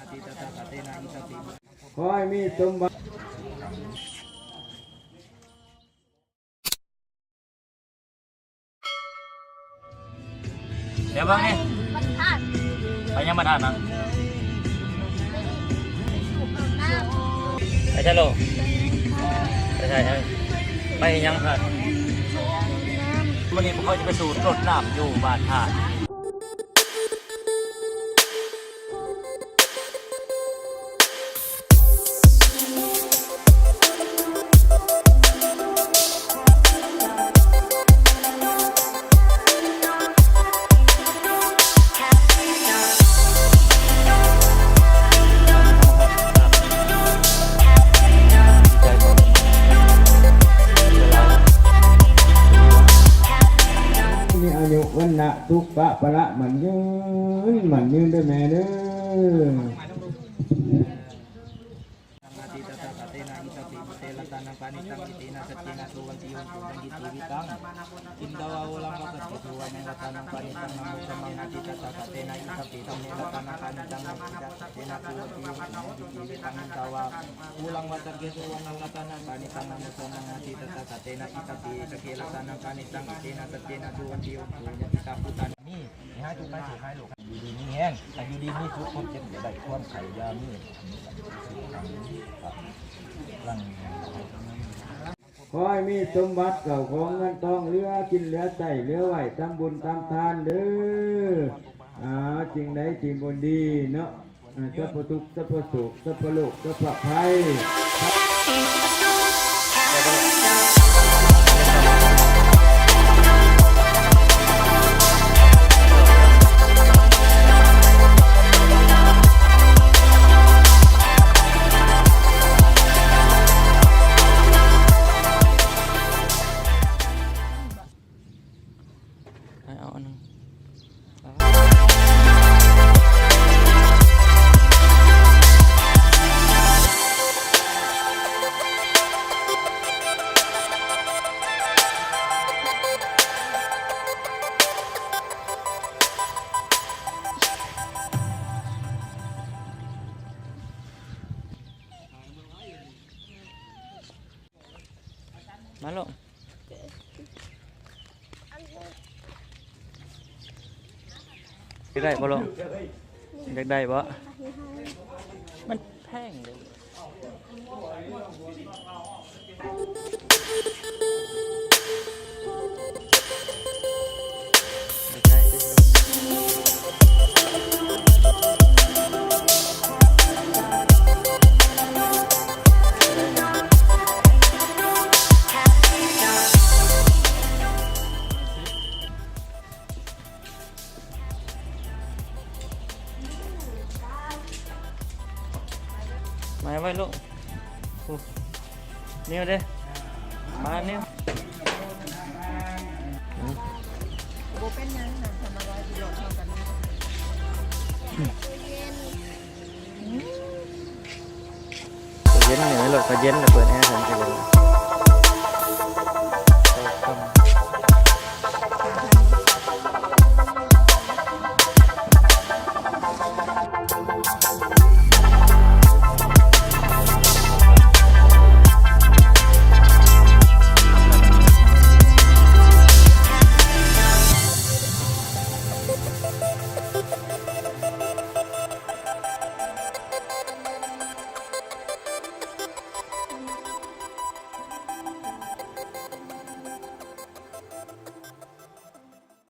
ຂໍໃຫ້ມີສົມບັດ. ດຽວເບິ່ງນີ້ ໄປຫຍັງບັດຫັ້ນນະ? ໄປໃສລູກ? ໄປໃສ? ໄປຫຍັງຫັ້ນ? ມື້ນີ້ພວກເຮົາຈະໄປສູດລົດນ້ຳຢູ່ບ້ານທາດ. ມີອາຍຸວັນນະ ສຸຂະພະລະ ໝັ້ນຍືນ ໝັ້ນຍືນເດີແມ່ເດີ. ອະທິຕະຖາກະເຕນະ ອິດຖະປິ ບຸດເທ ລັດຖະນັງ ປະນິຕັງ ເອເຕນະ ສັດເຈນະ ສຸວັນຕິ ໂຫຕຸ ຍັງກິ ຈີວິຕັງ ອິນດາວາ ໂອລັງ ວັດສັກເກ ສຸວັນນັງ ລັດຖະນັງ ປະນິຕັງ ນະໂມ ທຳມັງ ອະທິຕະຖາກະເຕນະ ອິດຖະປິ ທຳເມ ລັດຖະນັງ ປະນິຕັງ ນະໂມ ທຳມະ ອະທິຕະຖາກະເຕນະ ອິດຖະປິ ທຳເມ ທຳມະ ອິດທິ ທຳມະ ທຳມະ ອະທິຕະຖາກະເຕນະ ອິດຖະປິ ທຳເມ ລັດຖະນັງ ປະນິຕັງ ນະໂມ ທຳມັງ ອະທິຕະຖາກະເຕນະ ອິດຖະປິ ສະເກ ລັດຖະນັງ ປະນິຕັງ ເອເຕນະ ສັດເຈນະ ສຸວັນຕິ ໂຫຕຸ ຍັງກິ ຕາປຸດທາ ນີ້ ໃຫ້ທຸກໄພເສຍຫາຍໂລກ ຢູ່ດີມີແຮງ ໃຫ້ຢູ່ດີມີສຸກ ຄວາມເຈັບຢ່າໄດ້ ຄວາມໄຂ້ຢ່າມີ ຂໍໃຫ້ມີສົມບັດເຂົ້າຂອງເງິນທອງ ເຫຼືອກິນເຫຼືອໃຊ້ ເຫຼືອໄວ້ຕາມບຸນຕາມທານເດີ. ອາ ສິ່ງໃດທີ່ບໍ່ດີເນາະ ອາ ສັບພະທຸກ ສັບພະໂສກ ສັບພະໂລກ ສັບພະໄພ. ໃຫ້ເອົາອັນໜຶ່ງ ມາລູກ ຢາກໄດ້ບໍ່ລູກ? ຢາກໄດ້ບໍ່? ມັນແພງເດ້. ມາໄວ້ລູກ ນີ້ເດ້ ມານີ້ ບໍ່ເປັນຫຍັງນະ ທຳມະດາ ຢູ່ລອດເທົ່າກັນ. ເຢັນນີ້ ໃນລົດກະເຢັນ ເປີດແອໃສ່ມັນກະເຢັນ.